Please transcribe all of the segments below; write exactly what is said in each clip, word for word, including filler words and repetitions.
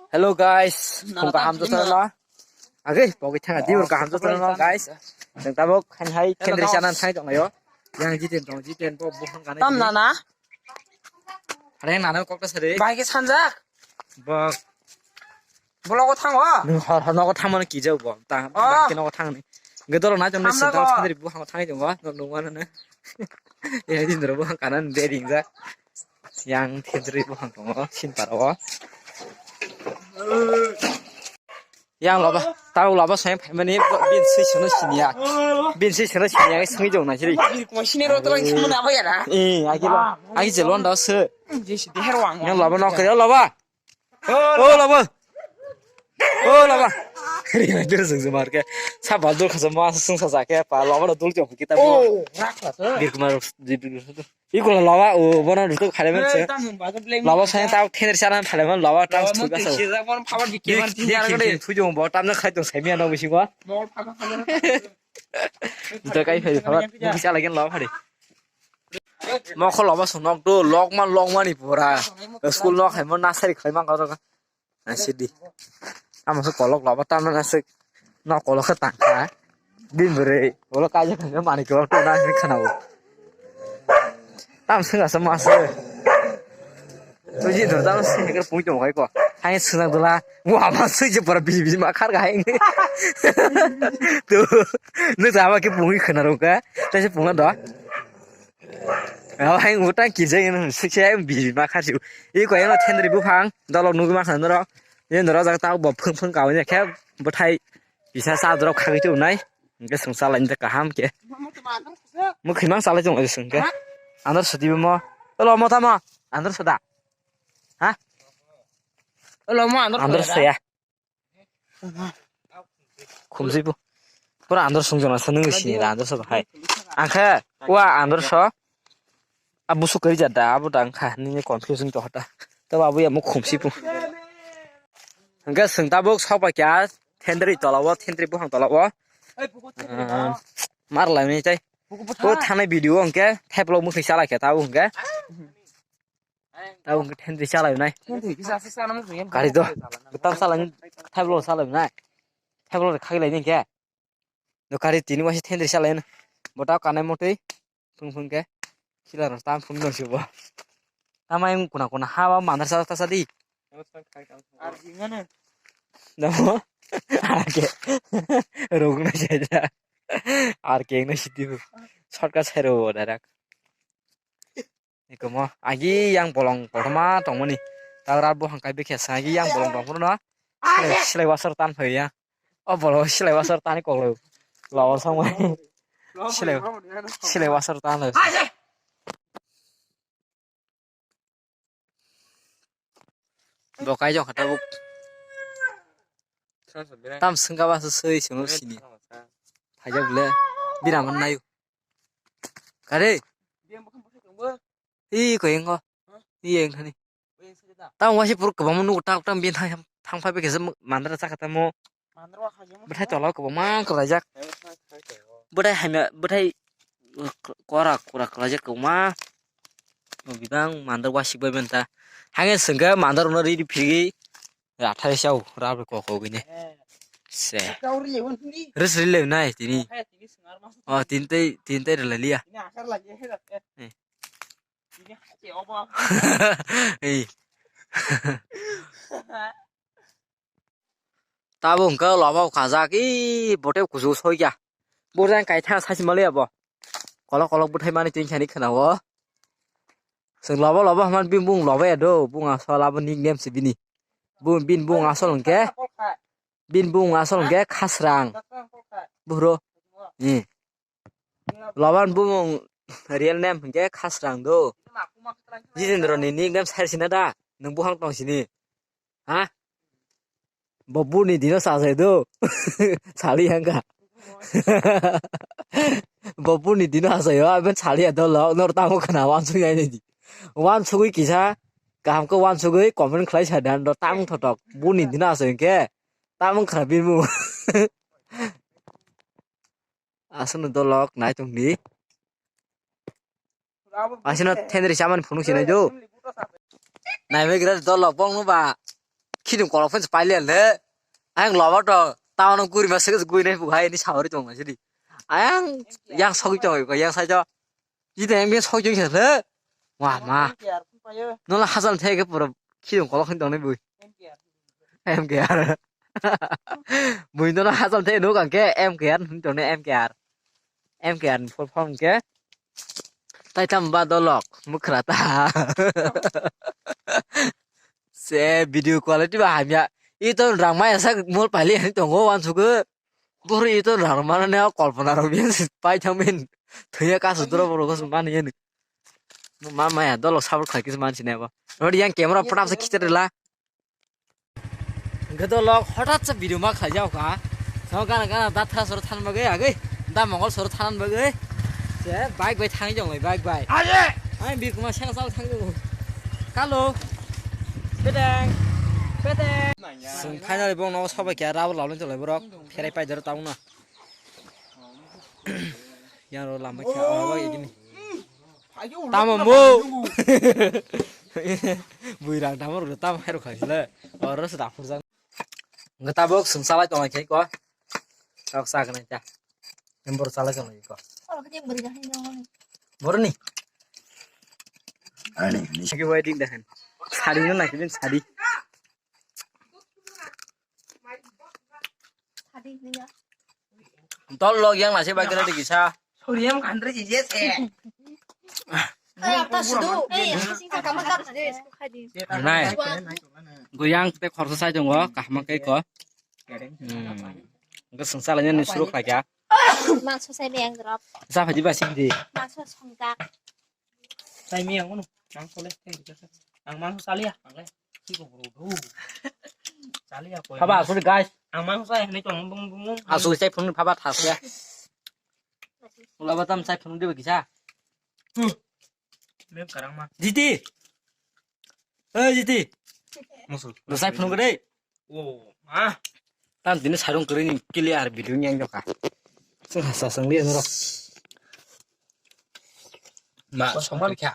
Hello guys, phung kaham jotono. Age, pogwi thanga diur kaham jotono guys. Jeng tabuk khan hai kendri chana thai tong layo. Yang jiten tong jiten bo buhang kana. Tam nana. Are nana kok ta sari. Bai ke sanjak. Bo. Bologo thango. Nung hor hor nogo thangmani kijak bo. Ta Oh. Ke nogo thangni. Gedoro na jom Hamna sita go. Kendri buhang thai tong. Nung nung mana ne. Ya jindro buhang kana de ringjak. Yang thedri buhang tongo, sin parao. Yang loba, tau loba soyang phaimani bin sui sono siniya. Bin sui sono siniya, sui jong na siri. Kuma sini ro tolong sini apa ya da? Eh, agi lo, agi jelon da se. Jesi deher wang. Yang loba nok ya loba. Oh, loba. Oh, loba. Ri mai dur sung sung mar ke. Sa bal dur khasa ma sung sa sa ke pa loba dul jong kita bo. Oh, rak la se. Bir kumar, bir kumar. Iko la lawa o bono rutuk phale man se. Lawa sai ta tender sana phale man lawa tang thuk asa. Thujung bo tamna khai tong sai miya no bisingo. Juta kai phai phaba. Bisa lagi lawa phari. Mokho lawa song nok do lok man lok mani pura. School nok hai mo nasari khai man ka. Asidi. Amo se kolok laba tamna nasik. No kolok khe tangkha. Din bwrwi. Olo kaisa khe mani kolok tona hin khana bo. Tam sing asa ma se. Tuji dur tam se khe pung tong kai ko. Hai sing dula. Wa ma se je para biji biji ma khar ga hai. Tu. Nu ta ba khe pung khana ro ka. Ta se pung do. Hai utang kijai no sikse biji ma khar. I ko eno thendri buphang. Dolok nugwi mankha norok. Ye norok jak tabuk bo phwng phwng kawi khe bwthai kisa cha dorok khagwi tubunai. Hwnkhe chwng chalaini kaham khe. Mwkhwimang chalai tongo chwng khe. Andar sudi bo mo. Olo mo tamo. Andar soda. Ha? Olo mo andar soda. Andar soya. Khumsi bo. Pura andar sung jona sa nung sini da andar soda hai. Angkhe wa andar so. Abo swkari jat da, abo da wngkha nini confusing to hota. Tabo abo yamo khumsi pu. Hwnkhe chwng tabuk sok bai kha thendri tola o, thendri buphang tola o. Ah, mar lai nai tai. O thanai video hwnkhe theplo mwkhwi chalai kha tabuk hwnkhe. Tabuk hwnkhe thendri chalai nai. Gari do. Tam chalai theplo chalai nai. Theplo khagwi lai nai khe. Do kari tini waisa thendri salai no. Bota kanai motwi phung phung khe. Sila rok tam phung no sibo. Tamai wng kuna kuna ha ba mandar sa ta sa di. Damo. Ake. Rok na sa ja. Ar ke na sidi. Shortcut sai ro direct. Ikomo agi yang bolong kotorma tongmani. Tagra bo hangkai bikhe sa agi yang bolong tongphuru no. Silai, silai wasar tan phai ya. O bolong silai wasar tani koklo. Lawa samai. Silai, silai wasar tan lo. Bo kai jok kha tabuk. Tam swngkha ba se swi swngo sini. Phaijak bole. Bira man nayo. Kare. Ih, koyeng ko. Ih, yang thani. Tamo waisa puro kwbangma nugo tak tak bini thang, thang phai khe mandra chakha tamo. Bwthai tola o kwbangma kwlaijak. Bwthai hamya, bwthai kora kora kwlaijak kwbangma. Bibang mandra wasik bai benta. Hange sengke mandra no riri phirgi. Rathai chao, rabe kok kok ini. Se. Ris ri le nai tini. Oh, tin tei, tin tei rela liya. Eh. Eh. Tabo hwnkhe lama o kajak, i bote kuchuk soikya. Bo jang kaitha sachi maliya bo. Kolok kolok bwthai mani twi khani khwna o. Chwng lobo lobo hwnmani bini bung lobo ya do, bung asol abo nickname se bini. Bung, bini bung asol hwnkhe, bini bung asol hwnkhe Khasrang. Buhro. Hmm. Lobo ni bumung real name hwnkhe Khasrang do. Jitendra ni nickname sai sina da, nwng buhang tong sini. Ha? Bo buni dino sajai do. Sali hangka. Bo buni dino sajai o, aben sali ya dolo, nor tango khana wansuk ya ni di. Wansugui kisa, kaham khe wansugui comment khlai sa dan do tang thotok. Buni dino sajai ke, tamung khana bimu. Aswkno dolok nai tongdi. Asino thendri chamani phunuk sinai do. Naibai gira dolok bongno ba. khini kolok phai paile le. Ang lobo to town guri ma sege guri nai buhai ni sawari tong sidi. Ang yang sogwi tong yang sai jo. Ide M K R sogwi tong le. Wa ma. Nola hajal thege pura khini kolok hin tong nai bui. M K R. Bui nola hajal thege no kang ke M K R hin tong nai M K R. M K R ni full form ke. Tai tam ba dolok mukhra ta. Se video quality ba hamya. Ito rang maya sak mol pali ani tongo wan suku. Boro ito rang mana ne kolpona rok biya pai thamin. Thuya kasu dura boro kasu mani ani. Ma maya dolok sabur khai kis man sine ba. Rodi yang camera photo sa khichar la. Hwnkhe dolok hothat se video ma khlai jak kha. Sao gana gana da thra soro than bagwi agwi. Da mongol soro than bagwi. Se bike bai thang jong lai bike bai. Aye. Ai bi kuma seng sao thang jong. Kalo. Pedeng. Pedeng. Sung finally bong no sabai kya rabo lalun cholai borok. Pherai pai daro tauna. Yang ro lamba kya awa gini. Tamo mo. Buirang tamo ro tamo hero khai le. Oro se dapur jang. Nge tabok sung salai tong khe ko. Tok sa kana cha. Embor salai tong ko. Bor ni. Ani ni. Sagi waiting dahan. Sari no nakin sari. Tol log yang nasi bagi tadi kisa. Suriam kandre jije se. Nai. Goyang te khorsa sai tongo kahma kai ko. Hmm. Enggak sengsa lainnya ni suruh lagi ya. Mangso sai yang drop. Sa phaji ba sing di. Mangso songjak. Sai mi ang mangso le. Ang mangso saliya. Ang le. Ki ko bro. Saliya ko. Haba asuli guys. Ang mangso sai ni tong bung bung. Asuli sai phun phaba thas ya. Ula batam sai phun di ba kisa. Mem karang ma. Jiti. Eh, Jiti. Musul. Lo sai phunuk dei. Oh, ah. Tam tini sarung kering ni clear video ni yang joka. Seng hasa seng dia noro. Ma, song kya.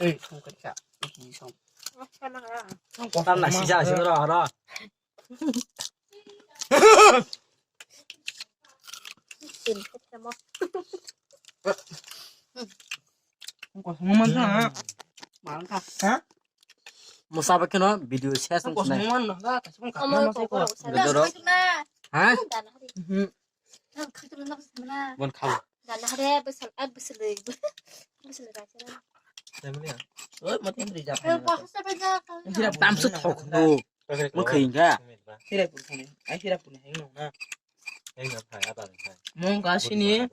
Eh, song kya. Iki song. Tam na sisa sing ro ro. Musa ba keno video ses nang sinai. Gedoro. Ha? Bon khao. Tamsu thok no. Mo khainga. Mong kasini.